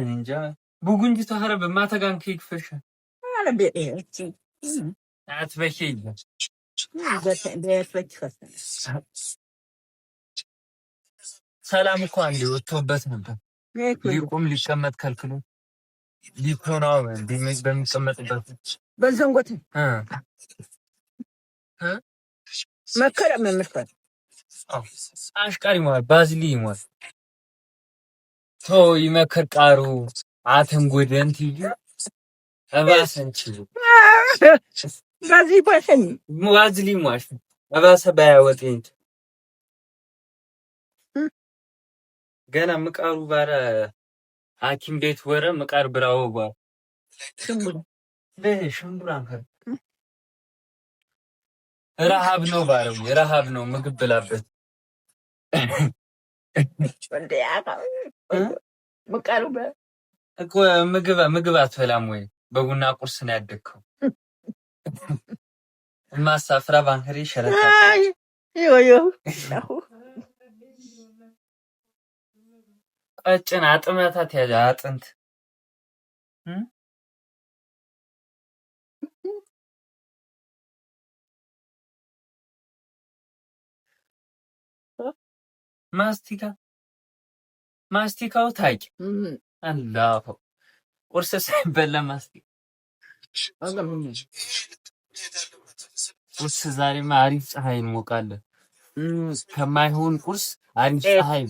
እንጃ ቡጉንጅ ተኸረበ ማተጋን ከይክፈሽ አትበኪ። ሰላም እኮ አንዴ ወጥቶበት ነበር። ሊቆም ሊቀመጥ ከልክሎ ሊኮናው በሚቀመጥበት በዘንጎት መከረ መምርፈት አሽቃሪ ሟል ባዝሊ ሟል ቶ ይመክር ቃሩ አተንጎደንት እዩ እባሰንች ባዝሊ ሟሽ እባሰ ባያወጤንት ገና ምቃሩ ባረ ሐኪም ቤት ወረ ምቃር ብራው ባ ረሃብ ነው ባረው ረሃብ ነው። ምግብ ብላበት እኮ ምግብ አትበላም ወይ? በቡና ቁርስ ነው ያደግከው። ማሳፍራ ባንከሪ ሸረታ ቀጭን አጥመታት ያዘ አጥንት ማስቲካ ማስቲካው ታቂ አላሁ ቁርስ ሳይበላ ማስቲካ ቁርስ ዛሬማ አሪፍ ፀሐይ እንሞቃለን። ከማይሆን ቁርስ አሪፍ ፀሐይ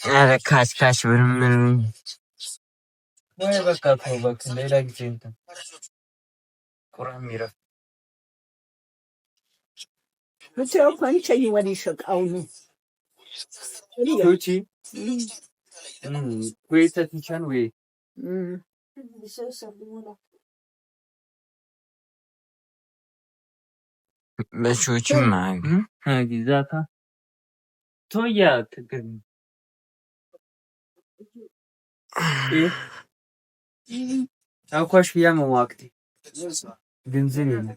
ኧረ ካሽ ምንም ወይ በቃ ተው በቃ ሌላ ጊዜ እንትን ቁራም ይረፍ አኳሽ ብያ መዋቅቴ ገንዘብ የለም።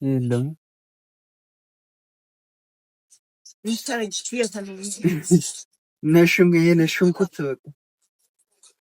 የለም ነሽንኩርት በቃ